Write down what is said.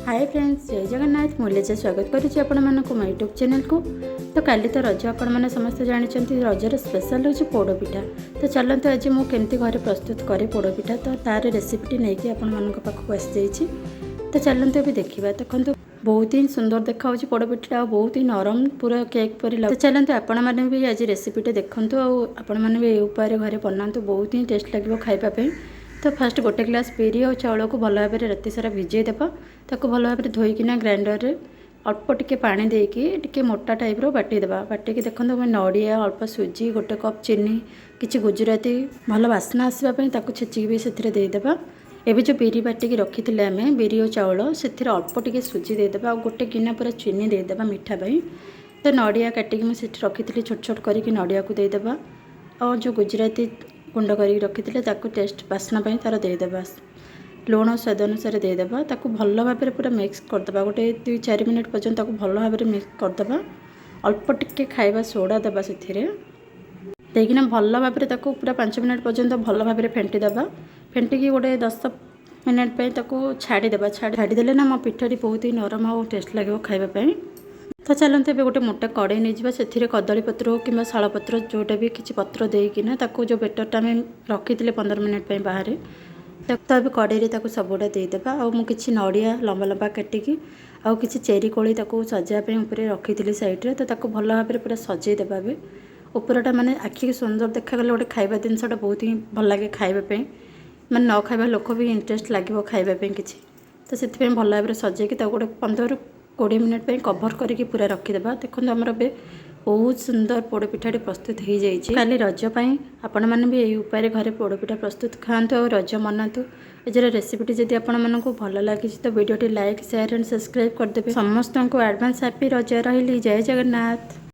ହାଏ friends, ଜୟ ଜଗନ୍ନାଥ। ମୁଁ ଲିଜା, ସ୍ୱାଗତ କରୁଛି ଆପଣମାନଙ୍କୁ ମୋ ୟୁଟ୍ୟୁବ୍ ଚ୍ୟାନେଲକୁ। ତ କାଲି ତ ରଜ, ଆପଣମାନେ ସମସ୍ତେ ଜାଣିଛନ୍ତି। ରଜର ସ୍ପେଶାଲ୍ ହେଉଛି ପୋଡ଼ପିଠା। ତ ଚାଲନ୍ତୁ, ଆଜି ମୁଁ କେମିତି ଘରେ ପ୍ରସ୍ତୁତ କରେ ପୋଡ଼ପିଠା, ତ ତାର ରେସିପିଟି ନେଇକି ଆପଣମାନଙ୍କ ପାଖକୁ ଆସିଯାଇଛି। ତ ଚାଲନ୍ତୁ, ଏବେ ଦେଖିବା। ଦେଖନ୍ତୁ, ବହୁତ ହିଁ ସୁନ୍ଦର ଦେଖାହେଉଛି ପୋଡ଼ପିଠାଟା ଆଉ ବହୁତ ହିଁ ନରମ, ପୁରା କେକ୍ ପରି ଲାଗୁଛି। ତ ଚାଲନ୍ତୁ, ଆପଣମାନେ ବି ଆଜି ରେସିପିଟା ଦେଖନ୍ତୁ ଆଉ ଆପଣମାନେ ବି ଏହି ଉପାୟରେ ଘରେ ବନାନ୍ତୁ। ବହୁତ ହିଁ ଟେଷ୍ଟ ଲାଗିବ ଖାଇବା ପାଇଁ। ତ ଫାଷ୍ଟ ଗୋଟେ ଗ୍ଲାସ୍ ବିରି ଆଉ ଚାଉଳକୁ ଭଲ ଭାବରେ ରାତି ସାରା ଭିଜେଇ ଦେବା। ତାକୁ ଭଲ ଭାବରେ ଧୋଇକିନା ଗ୍ରାଇଣ୍ଡରରେ ଅଳ୍ପ ଟିକେ ପାଣି ଦେଇକି ଟିକେ ମୋଟା ଟାଇପ୍ର ବାଟିଦେବା। ବାଟିକି ଦେଖନ୍ତୁ, ଆମେ ନଡ଼ିଆ, ଅଳ୍ପ ସୁଜି, ଗୋଟେ କପ୍ ଚିନି, କିଛି ଗୁଜୁରାତି ଭଲ ବାସ୍ନା ଆସିବା ପାଇଁ ତାକୁ ଛେଚିକି ବି ସେଥିରେ ଦେଇଦେବା। ଏବେ ଯେଉଁ ବିରି ବାଟିକି ରଖିଥିଲେ ଆମେ, ବିରି ଓ ଚାଉଳ, ସେଥିରେ ଅଳ୍ପ ଟିକେ ସୁଜି ଦେଇଦେବା ଆଉ ଗୋଟେ ଗିନା ପୁରା ଚିନି ଦେଇଦେବା ମିଠା ପାଇଁ। ତ ନଡ଼ିଆ କାଟିକି ମୁଁ ସେଠି ରଖିଥିଲି ଛୋଟ ଛୋଟ କରିକି, ନଡ଼ିଆକୁ ଦେଇଦେବା ଆଉ ଯେଉଁ ଗୁଜୁରାତି ଗୁଣ୍ଡ କରିକି ରଖିଥିଲେ, ତାକୁ ଟେଷ୍ଟ ବାସ୍ନା ପାଇଁ ତା'ର ଦେଇଦେବା। ଲୁଣ ସ୍ୱାଦ ଅନୁସାରେ ଦେଇଦେବା। ତାକୁ ଭଲ ଭାବରେ ପୁରା ମିକ୍ସ କରିଦେବା। ଗୋଟେ 2-4 ମିନିଟ୍ ପର୍ଯ୍ୟନ୍ତ ତାକୁ ଭଲ ଭାବରେ ମିକ୍ସ କରିଦେବା। ଅଳ୍ପ ଟିକେ ଖାଇବା ସୋଡ଼ା ଦେବା। ସେଥିରେ ଦେଇକିନା ଭଲ ଭାବରେ ତାକୁ ପୁରା 5 ମିନିଟ୍ ପର୍ଯ୍ୟନ୍ତ ଭଲ ଭାବରେ ଫେଣ୍ଟି ଦେବା। ଫେଣ୍ଟିକି ଗୋଟେ 10 ମିନିଟ୍ ପାଇଁ ତାକୁ ଛାଡ଼ିଦେବା। ଛାଡ଼ିଦେଲେ ନା ଆମ ପିଠାଟି ବହୁତ ହି ନରମ ଆଉ ଟେଷ୍ଟ ଲାଗିବ ଖାଇବା ପାଇଁ। ତ ଚାଲନ୍ତୁ, ଏବେ ଗୋଟେ ମୋଟା କଡ଼େଇ ନେଇଯିବା। ସେଥିରେ କଦଳୀ ପତ୍ର କିମ୍ବା ଶାଳପତ୍ର, ଯେଉଁଟା ବି କିଛି ପତ୍ର ଦେଇକିନା ତାକୁ ଯେଉଁ ବେଟରଟା ଆମେ ରଖିଥିଲେ 15 ମିନିଟ୍ ପାଇଁ ବାହାରେ, ତ ଏବେ କଡ଼େଇରେ ତାକୁ ସବୁଗୁଡ଼ା ଦେଇଦେବା। ଆଉ ମୁଁ କିଛି ନଡ଼ିଆ ଲମ୍ବା ଲମ୍ବା କାଟିକି ଆଉ କିଛି ଚେରି କୋଳି ତାକୁ ସଜାଇବା ପାଇଁ ଉପରେ ରଖିଥିଲି ସାଇଡ଼୍ରେ। ତ ତାକୁ ଭଲ ଭାବରେ ପୁରା ସଜେଇ ଦେବା ଏବେ ଉପରଟା। ମାନେ ଆଖିକି ସୁନ୍ଦର ଦେଖାଗଲେ ଗୋଟେ ଖାଇବା ଜିନିଷଟା ବହୁତ ହିଁ ଭଲ ଲାଗେ ଖାଇବା ପାଇଁ। ମାନେ ନ ଖାଇବା ଲୋକ ବି ଇଣ୍ଟରେଷ୍ଟ ଲାଗିବ ଖାଇବା ପାଇଁ କିଛି। ତ ସେଥିପାଇଁ ଭଲ ଭାବରେ ସଜେଇକି ତାକୁ ଗୋଟେ 15ରୁ 20 ମିନିଟ୍ ପାଇଁ କଭର୍ କରିକି ପୁରା ରଖିଦେବା। ଦେଖନ୍ତୁ, ଆମର ଏବେ ବହୁତ ସୁନ୍ଦର ପୋଡ଼ପିଠାଟି ପ୍ରସ୍ତୁତ ହେଇଯାଇଛି। କାଲି ରଜ ପାଇଁ ଆପଣମାନେ ବି ଏହି ଉପାୟରେ ଘରେ ପୋଡ଼ପିଠା ପ୍ରସ୍ତୁତ ଖାଆନ୍ତୁ ଆଉ ରଜ ମନାନ୍ତୁ। ଆଜିର ରେସିପିଟି ଯଦି ଆପଣମାନଙ୍କୁ ଭଲ ଲାଗିଛି, ତ ଭିଡ଼ିଓଟି ଲାଇକ୍, ସେୟାର ଆଣ୍ଡ ସବସ୍କ୍ରାଇବ୍ କରିଦେବେ। ସମସ୍ତଙ୍କୁ ଆଡ଼ଭାନ୍ସ ହାପି ରଜ। ରହିଲି, ଜୟ ଜଗନ୍ନାଥ।